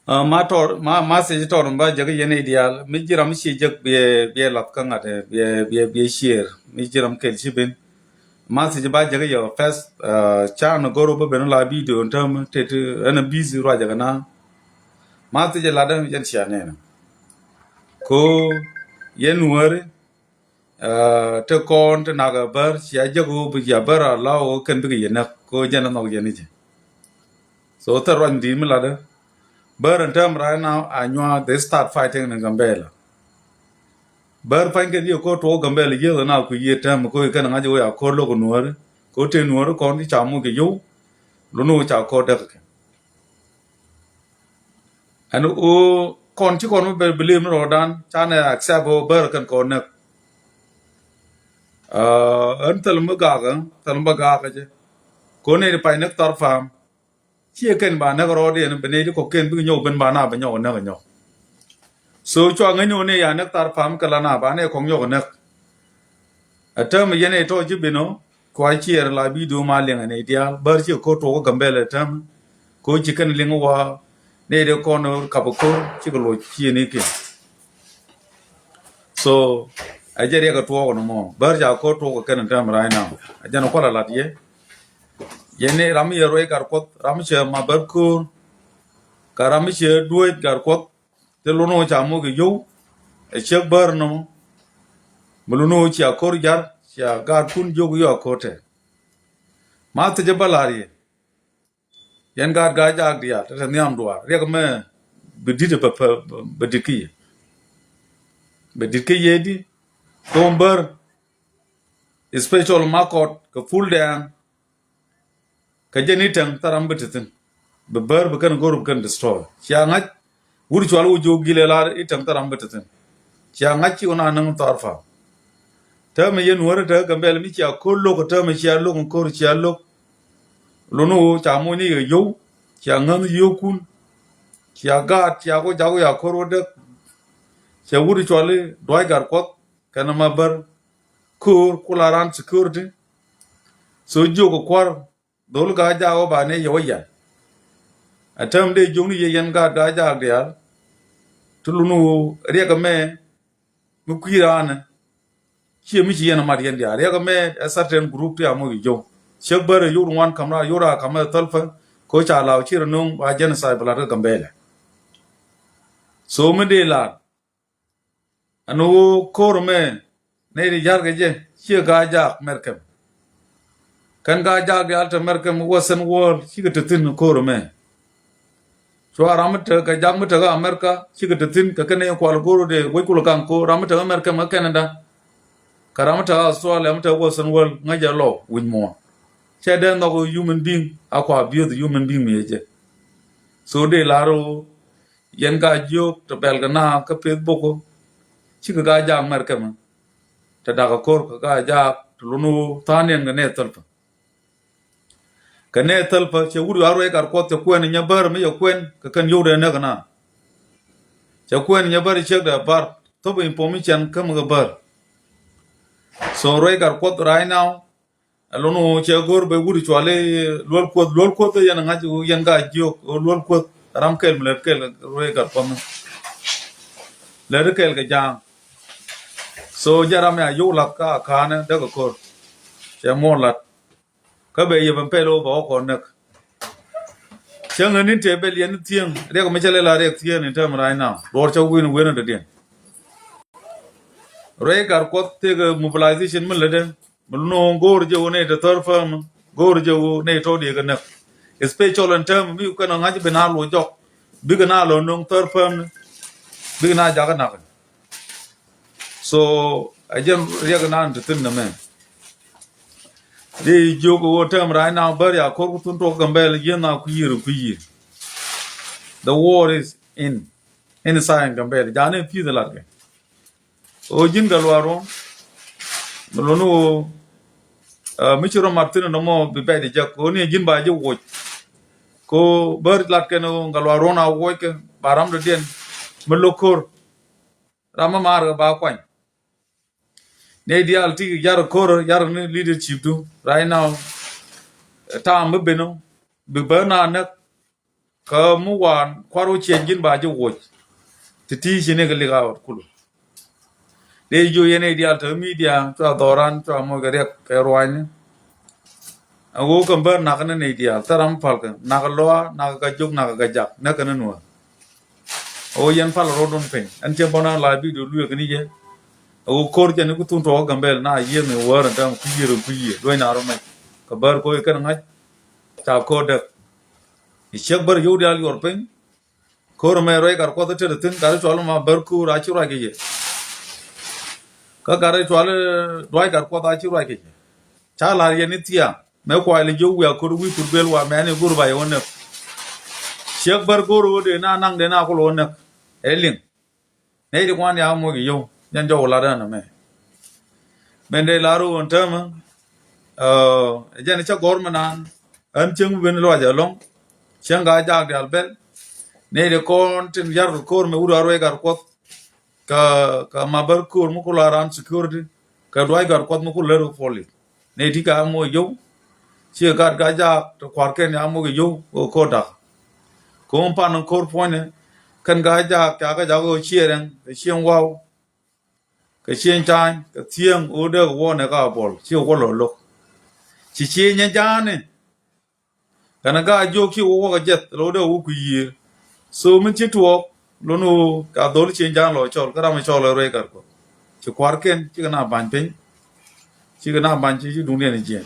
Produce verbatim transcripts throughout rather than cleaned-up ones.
Uh, ma tɔr ma ma thiec tɔr ba jek yɛn idial mi jiram ci jek bie bie lath ka ŋat bie bie bie share mi jiram kel ci bin. Ma thiec ba jek yɛ first, uh, can goro ba ben la video tem tet. Ɛn busy rua jek na. Ma thiec la dem yɛn cia nena ko yɛn wari. Uh, te kɔn te nak a bär cia jek wu bi cia bär a la wu ken bik yɛ näk ko jɛn a nhɔk yɛn i̱ jɛ. So thil ruac di̱i̱t mi latdä bär in term right now a nyuak they start fighting in Gambela. Bär pany kɛ diɛ ko tuɔk Gambela yieth na ku yieth term ko i̱ kɛn ŋa̱c wee a ko̱r lo̱k nuɔ̱ɔ̱ri ko te nuɔ̱ɔ̱ri kɔn ti ca muc kɛ yow. Luni wee ca ko̱r däk kɛ ɛn ɣöö kɔn ci kɔn mi bɛ believe ni rɔɔdan canɛ accept ɣöö bär kɛn kɔn näk. Ɣän thil mi gakä thil mi bä gakä jɛ. Ko nɛy ti pay näk thar pam. Ciɛ kɛn ba näk rɔɔdiɛn bi nɛy ti kɔ̱kiɛn bikɛ nyɔk ben ba na bɛ nyɔk näk nyɔk. So cua ŋäcni ɣöö nɛy ya näk thar pam kɛ la na ba nɛy kɔŋ nyɔk näk. Ɛ täämɛ yɛn ɛ tɔ̱ ji̱ ben ɔ kua ciɛɛr la bi duum a liɛŋɛ nɛy diaal bär cikɛ ko̱r tuɔk kä Gambɛlɛ ɛ täämɛ. Ko̱ ci kɛn liŋ wa nɛy dee kɔn ɣöö kap ɛ ko̱r cikɛ loc ciëëni kiɛn. So ɛ jɛ riɛk ɛ tuɔɔk ni mɔ bär ca ko̱r tuɔk ɛ kɛn ɛ täämɛ right now. Ɛ jɛn ɛ kual ɛ lat yɛ yɛn ni ram mi yɛ ruɛy gat kuɔth ram mi cɛ ma bär ko̱r. Ka ram mi cɛ duec gat kuɔth. Te lun wä ca moc kɛ yow ɛ ciek bär nɔmɔ. Mi lun wä cia ko̱r jar cia gaatkun jiök yɔ ko̱r tɛ. Ma thiecä bä la̱r yɛ yɛn gaat Gaa-jaak diaal te te nhiam duaar riɛk mɛ. Bi di̱t bɛ pɛ bɛ di̱t kä yɛ. Bɛ di̱t kä yɛ di thom bär. Especial ma kɔt kɛ pul dɛɛŋ. Kä jɛ ni täŋ thar ram bi te thi̱n. Bi bär bi kɛn go̱r bi kɛn destroy cia ŋa̱c. Wut cual wä jiök gilɛ lar i̱ täŋ thar ram bi te thi̱n. Cia ŋa̱c ci wä na näŋ thar pam. Täämɛ yɛn wärä te Gambɛl mi cia ko̱r lo̱k täämɛ cia lo̱k in ko̱r cia lo̱k. Luni wä ca moc ni yɛ yo̱w cia ŋäth yio̱kun. Cia gaat cia ku jak wä ya ko̱r wä däk. Cia wut cual i̱ duac gat kuɔth kɛn ma bär. Ko̱r ku la ran security. So jiök kɛ kua̱r. Dhol Gaa-jaak wä ba ni yɛ wä yan. Ɛ tääm dee jiök ni yɛ yɛn gaat Gaa-jaak diaal. Ti luni wä riɛk ɛmɛ mi kui̱ raanɛ. Ciɛ mi ci yɛn ɛ mat yɛn diaal riɛk ɛmɛ ɛ certain group ti a moc kɛ jiök. Ciek bär ɛ yur ŋuan ka̱m ra yur a ka̱m ɛ thäl pä. Ko ca law ci rɛ no̱o̱ŋ ba genocide bi lat kä Gambɛlɛ. So mi dee lar. Ɛn ɣöö ko̱r ɛmɛ nɛy ti ja̱rkɛ jɛ ciɛ Gaa-jaak Mɛrkɛm. Kɛn Gaa-jaak diaal te Mɛrkɛm Western world cikɛ te thi̱n ko̱r ɛmɛ. Cua ram mi te kɛ jak mi te kä America cikɛ te thi̱n kɛ kɛn nɛy kual go̱r dee wec kulɛ gaŋ ko̱r ram mi te kä Mɛrkɛm kä Canada. Kɛ ram mi te kä Australia mi te kä Western world ŋäcɛ lɔ wi̱c muɔ̱ɔ̱n. Cɛ dee nhɔk human being a kua abuse human being mi yɛ jɛ. So dee lar ɣöö yɛn Gaa-jiök te bɛl kɛ na kä Facebook. Cikɛ Gaa-jaak Mɛrkɛm. Te dakä ko̱r kɛ Gaa-jaak te luni wä tha̱a̱ŋ niɛn kɛ nɛ thäl pä. Kɛ nɛ thäl pä cɛ wut yuar ruɛy gat kuɔth cɛ kuɛn nyɛ bär mi cɛ kuɛn kɛ kɛn yio̱w dee näk na. Cɛ kuɛn nyɛ bär ciek dee bar thop information käm kɛ bär. So ruɛy gat kuɔth right now. Ɛ lun wu cɛ go̱r bɛ wut cuali Luɔl Kuoth. Luɔl Kuoth yɛn ŋa̱c wu yɛn Gaa-jiök wu Luɔl Kuoth ram kɛl mi lɛt kɛl ruëë gat kuɔth. Lɛt kɛl kɛ ja̱a̱ŋ. So jɛ ram ya yuk lath ka ka̱a̱nɛ däk ɛ ko̱r. Cɛ muɔ̱ɔ̱n lath. Kä bɛ yɛ ben pɛl wä bɛ wä kɔn näk. Cäŋ ɛ ni̱n tëë bɛ liɛn ni thieŋ riɛk mi cä lɛ la riɛk thieŋ ni tääm right now. Duɔr cä wi̱n wi̱n dädiɛn. Ruëë gat kuɔth tëëkɛ mobilization mi lätdɛ. Mi lun ɣöö go̱o̱r jɛ ɣöö nɛy te thäär päm, go̱o̱r jɛ ɣöö nɛy tɔ̱ diɛ kɛ näk. Especially ɛn täämɛ mi kɛn ɛ ŋa̱c bi na lo̱c jɔk bikɛ na lo̱c no̱o̱ŋ thäär päm ni bikɛ na jakä nak. So ɛ jɛn riɛk nan te thi̱n nɛmɛ. Di jiök ɣöö täämɛ right now bär ya ko̱r ku thun tuɔk Gambɛl ji̱n na kui̱ yiër kui̱ yiër. The war is in inside Gambɛl ja̱a̱n in pi̱i̱th lat kɛ. Ɣöö ji̱n Gatluak Ruɔ̱n mi luni ɣöö mi ci rɔ mat thi̱n nɔmɔ bi bɛc di jek ɣöö ni ji̱n ba ji̱ woc. Ko bär lat kɛn ɣöö Gatluak Ruɔ̱n a woc kɛ ba ram dɔ̱diɛn mi lo̱k ko̱r. Ram mi maar kɛ ba kuany. Nɛy diaal ti yar ko̱r yar ni leadership du right now. Ta̱a̱m mi ben ɔ bi bär na näk. kä mi wan kuar wä ciɛny ji̱n ba ji̱ woc. Ti ti ci ni kɛ lik a wä kulu. Dee jiö yɛn i̱ diaal te media cua dhɔran cua moc kɛ riɛk kɛ ruanyni. A ɣöö kɛ bär nak ni nɛy diaal thil ram pal kɛ nak lɔa nak kɛ jok nak kɛ jak näk kɛ ni nuɔ̱ɔ̱r. A ɣöö yɛn pal rɔɔdun piny ɛn cɛ bɔna la video lueek ni jɛ. A ɣöö ko̱r jɛ ni ku thun tuɔɔk Gambɛl na yiëë mi wäär ɛn tɛm ku yiëër ɛn ku yiëë duec na rɔ mɛc kɛ bär ko̱ ikɛn ŋa̱c. Ca ko̱r däk i̱ ciek bär yio̱w diaal yuɔr piny. Ko̱r mɛ ruac gat kuɔth itet ithin gat icual ma bär ko̱r a ci ruac kɛ yɛ. Kä gat icual duac gat kuɔth a ci ruac kɛ yɛ. Ca la̱r yɛn i̱ thiaŋ mɛ kuay lɛ jiök wiak ko̱r wi̱i̱ pur bel wa mɛni go̱r ba yɛ wä näk. Ciek bär go̱r wä dee na naŋ dee na kul wä näk. Ɛ liŋ nɛy di kuan ya moc kɛ yio̱w jɛn jɔw lat ɛn ɛmɛ. Mɛn dee lar wä wän täämɛ. Ɛ jɛn cä gɔ̱r mɛ naan ɣän cieŋ bi ben luac ɛlɔ̱ŋ. Cieŋ Gaa Jaak diaal bɛl nɛy dee kɔn tin ya̱r kɛ ko̱r mɛ wut a ruec gat kuɔth. Kɛ kɛ ma bär ko̱r mi ku la ran security kɛ duac gat kuɔth mi ku lär kɛ poli. Nɛy ti kɛ a moc yio̱w. Ciɛ gat Gaa Jaak ti kua̱rkɛn ya moc kɛ yio̱w kɛ ko̱r da̱k. Kɛ ɣöö pan ko̱r puɔ̱nydɛ kɛn Gaa Jaak ca kɛ jakä ɣöö ciɛ rɛŋ kɛ cieŋ waw. Kɛ cieŋ ca̱a̱ny kɛ thiäŋ ɣöö dee kɛ wuɔ̱ɔ̱nɛ ka buɔl ci wä lɔ lo̱k. Ci cieŋ nyɛ ja̱a̱ni. Kɛnɛ gaa jiök ci wä wäkɛ jɛth lɔ dee wä kui̱ yiëër. So min ci tuɔɔk lon ɣöö ka dhol cieŋ ja̱a̱n lɔ cɔl kä ram cɔl ɛ ruec gat kuɔth. Ci kua̱rkɛn cikɛ na ba̱ny piny. Cikɛ na ba̱ny ci ci duŋdiɛn jiɛn.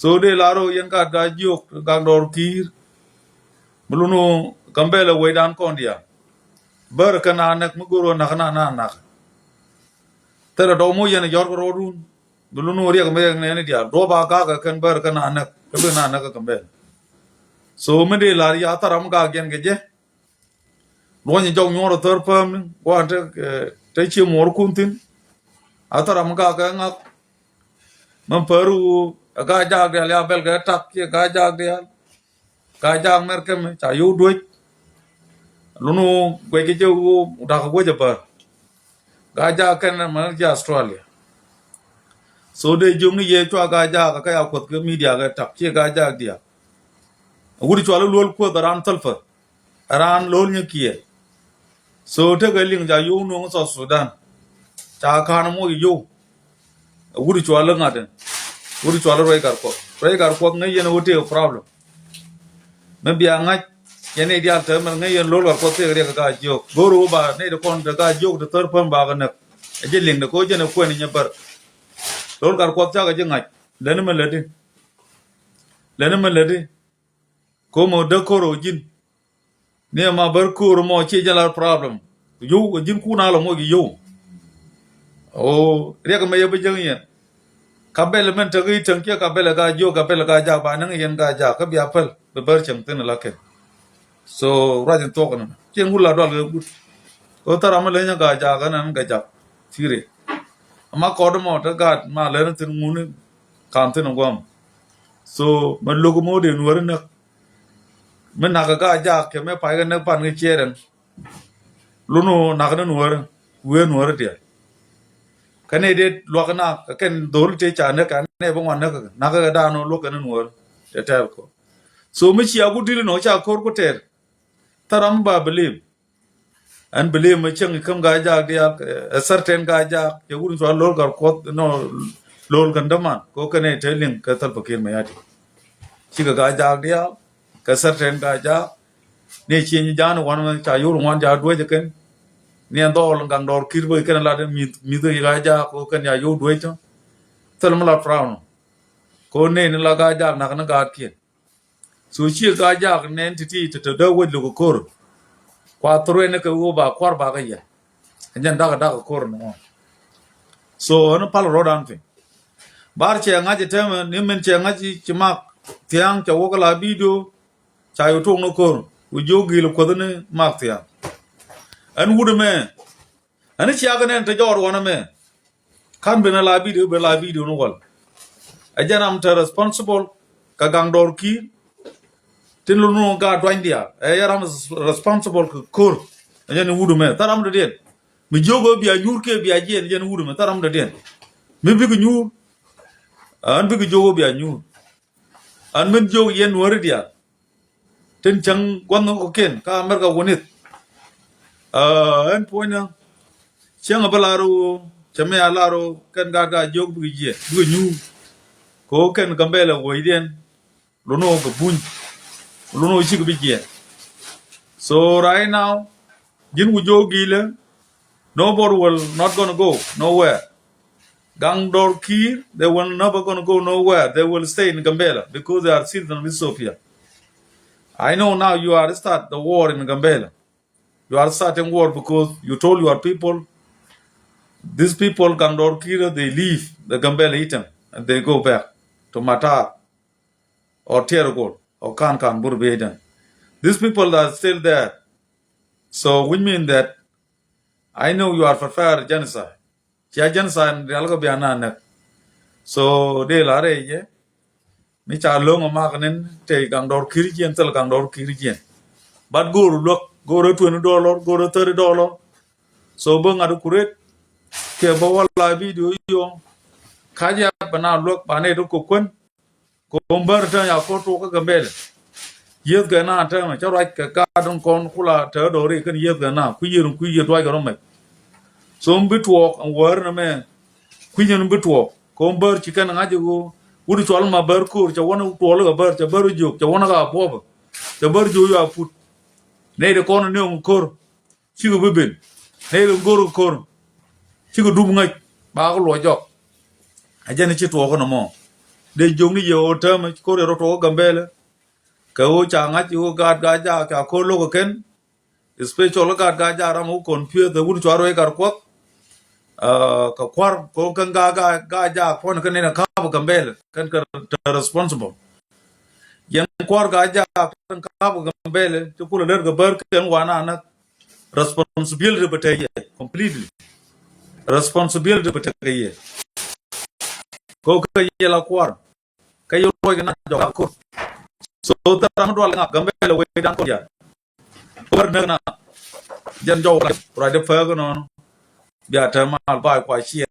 So dee lar ɣöö yɛn gat gaa jiök gak dɔɔr ki̱i̱r. Mi lun ɣöö Gambɛl ɛ wecdan kɔn diaal. Bär kɛn a näk mi go̱r ɣöö na̱k na na na̱k. Thilɛ dɔw moc yɛn ɛ jɔ̱r kɛ rɔɔdun. Bi lun ɣöö riɛk mi riɛk nɛɛni diaal duɔ̱p a gak ɛ kɛn bär kɛn a näk kä bi na näk kä Gambɛl. So mi dee lar ya thar ram gak yɛn kɛ jɛ. Luɔ̱ny jɔk nyuɔr thär päämni gua̱a̱n te te cie muɔrkun thi̱n. A thar ram gak kɛ ŋak. Mɛn pär wu ɛ Gaa Jaak diaal ya bɛl kɛ tak cie Gaa Jaak diaal. Gaa Jaak mɛr kɛmɛ ca yo̱w duec. Lun wu guec kɛ jɛ wu da̱k guec ɛ pär. Gaa Jaak kɛn mɛ ji̱ Australia. So dee jiökni yɛ cua Gaa Jaak kä ya kuɔth kɛ media kɛ tak cie Gaa Jaak diaal. Wut cual luɔl kuɔth ɛ ran thäl pär. Ɛ raan lo̱l nyɛ kiɛ. So tekɛ liŋ ca yo̱w nuɔ̱ŋ South Sudan. Ca ka̱n moc yo̱w. Ɛ wut cual ŋa̱t ɛn. Wut cual ruac gat kuɔth ruac gat kuɔth ŋäc yɛn ɛ wä tëë problem. Mi bia ŋa̱c yɛn nɛy diaal täämɛ ŋäc yɛn lo̱l gat kuɔth tëë riɛk ɛ gaa jiök go̱o̱r wä ba nɛy ti kɔn te gaa jiök te thär päm bakɛ näk. Ɛ ji̱ liŋ de ko̱ jɛn ɛ kuɛn inyɛ bär. Lo̱l gat kuɔth cakɛ ji̱ ŋa̱c lɛni mɛ lätdi. Lɛni mɛ lätdi. Ko̱mɛ däk ko̱r ɣöö ji̱n. Ni ɛma bär ko̱r mɔ ciɛ jɛ la problem. Yo̱w ɛ ji̱n kun a lɔ moc kɛ yo̱w. O riɛk mɛ yɛ bi jäŋ yɛn. Ka bɛl mɛn tek i̱ täŋ kiɛ ka bɛl ɛ Gaa Jiök ka bɛl ɛ Gaa Jaak ba näŋ yɛn Gaa Jaak kä bia päl bi bär cäŋ thi̱n ɛ la kɛn. So ruac in thuɔk ɛn ciɛn wut la dual kɛ gut. Ko thar ram mi leny ɛ Gaa Jaak ɛn ɛn Gaa Jaak. Ci riɛk. Ama kɔt mɔ te gaat ma leny thi̱n ŋuni. Kam thi̱n ɛ guam. So mɛ lo̱k mɔ dee nuɔri näk. Mi nakä Gaa Jaak kɛ mɛ pay kɛ näk pan kɛ ciɛɛr ɛn. Lun wä nakä ni nuɔri wee nuɔri diɛ. Kä nɛ dee luak na kɛ kɛn dhol tëë ca näk kɛ nɛ bi ŋuan näk kɛ nakä kɛ daan wä luak kɛ ni nuɔri. Tɛ tɛɛl kɔ. So mi cia ku dili nɔ ca ko̱r ku tɛɛl. Thar ram ba bilim. Ɛn bi lim mi cieŋ i̱ käm Gaa Jaak diaal ɛ certain Gaa Jaak cɛ wut in cua lo̱l gat kuɔth nɔ lo̱l kɛn däman kɛ wä kɛn ɛ te liŋ kɛ Salva Kiir Mayardit. Cikɛ Gaa Jaak diaal kɛ certain Gaa Jaak. Ni cieŋ ja̱a̱n wan mɛ ca yo̱r ŋuan ca duec kɛn. Ni ɛn dhɔɔl gaŋ dɔɔr Kiir bä kɛn lat mi̱th mi̱th Gaa Jaak kɛ wä kɛn ca yo̱r duec tɔ. Thil mi lat proud nɔ. Kɛ wä ni ni la Gaa Jaak nak ni gaatkiɛn. So ciɛ Gaa Jaak nɛn ti̱ti̱ te te dee wec lo̱k ko̱r. Kua thurɛ ni kɛ ɣöö ba kuar ba kɛ yɛ. Ɛ jɛn dakä dakä ko̱r ni ŋuan. So ɣän pal rɔ̱dan piny. Bar cɛ ŋa̱c ɛ tɛmɛ ni min cɛ ŋa̱c ci mak thia̱a̱ŋ cɛ wä kä la video. Ca yɛ tuɔk ni ko̱r wä jiök gil kuäth ni mak thia̱a̱ŋ. Ɛn wut ɛmɛ. Ɛn ciak nɛn te jɔɔr wanɛ mɛ. Kan ben a la video ben la video ni wal. Ɛ jɛn ram te responsible kɛ gaŋ dɔɔr Kiir. Tin lo nu gaat duany diaal ɛ yɛ ram responsible kɛ ko̱r. Ɛ jɛn ni wut mɛ thar ram dɔ̱diɛn. Mi jiök ɣöö bia nyuur kiɛ bia jiɛn jɛn wut mɛ thar ram dɔ̱diɛn. Mi bikɛ nyuur. Ɛn bikɛ jiök ɣöö bia nyuur. Ɛn min jiök yɛn nuääri diaal. tin cäŋ gua̱n nhɔk kɔ̱kiɛn ka America wä nith. Ɛn puɔ̱nyna cäŋ a bä lar ɣöö cɛ mi a lar ɣöö kɛn gaat ka jiök bikɛ jiɛ bikɛ nyuur. Kɛ ɣöö kɛn Gambɛla wecdiɛn lun ɣöö kɛ buny, lun ɣöö cikɛ bi jiɛ. So right now ji̱n ku jiök gi̱i̱lɛ, nobody will not gonna go nowhere. Gaŋ Dɔr Kiir, they will never gonna go nowhere. They will stay in Gambela because they are citizens of Ethiopia. I know now you are start the war in Gambela. You are starting war because you told your people, these people, Gaŋ Dɔr Kiir, they leave the Gambela Item and they go back to Matar or Tergol or Kan Kan Burbeiden. These people are still there. So which mean that I know you are prepared genocide. Cia genocide rial kɛ bia na nɛk. So dee la rɛy jɛ. Mi ca loŋ a mak nin te Gaŋ Dɔr Kiir jiɛn, thil Gaŋ Dɔr Kiir jiɛn. But go̱o̱r luäk, go̱o̱r thirty dollar, go̱o̱r thirty dollar. So bä ŋa̱t kuret kɛ bä wala video yɔ. Ka jɛ bä na luäk ba ne to ko kuen. Kɔn bär tɛn ya kɔ tuɔk kä Gambɛlɛ. Yieth kɛ na tɛn cä ruac kɛ gaat in kɔn kula tɛ dɔri kɛn yieth kɛ na kui̱ yieth kui̱ yieth ruac kɛ rɔ mɛc. So mi bi tuɔɔk ɛn wäär nɛ mɛ kui̱ yieth mi bi tuɔɔk. Kɔn bär ci kɛn ŋa̱c i̱ ɣöö wut cual ma bär ko̱r cɛ wän tuɔɔl kɛ bär cɛ bär jiök cɛ wän ka buɔbä cɛ bär jiök ya put. Nɛy ti kɔn ni ŋ ko̱r. Cikɛ bi ben. Nɛy ri go̱r kɛ ko̱r. Cikɛ dup ŋäc. Ba kɛ luɔc jɔk. A jɛn ci tuɔɔk nɔmɔ. Dee jiök ni yɛ ɣöö täämɛ ko̱r yɛ rɔ tuɔɔk kä Gambɛlɛ. Kɛ ɣöö ca ŋa̱c ɣöö gaat Gaa-jaak ca ko̱r lo̱k kɛ kɛn. Especially gaat Gaa-jaak ram ɣöö kɔn pieth ɛ wut cua ruɛc kar kuɔth. Kɛ kua̱r kɛ ɣöö kɛn Gaa-jaak puɔ̱n kɛn nɛn ɛ ka̱p ɛ Gambɛlɛ kɛn kɛ responsible. Yɛn kua̱r Gaa-jaak kɛn ka̱p ɛ Gambɛlɛ ci kulɛ lät kɛ bär kɛn wan a näk. Responsibility bɛ tek yɛ completely. Responsibility bɛ tek yɛ. Kɛ ɣöö kɛ yɛ la kua̱r kɛ yɛ ruɔc kɛ na jɔk a ko̱r. So thil ram mi dual ŋa Gambɛlɛ wec dan ko̱r ya. Bär näk na jɛn jɔw ruac dee pek nɔnɔ. Bia te mal ba kua ciɛ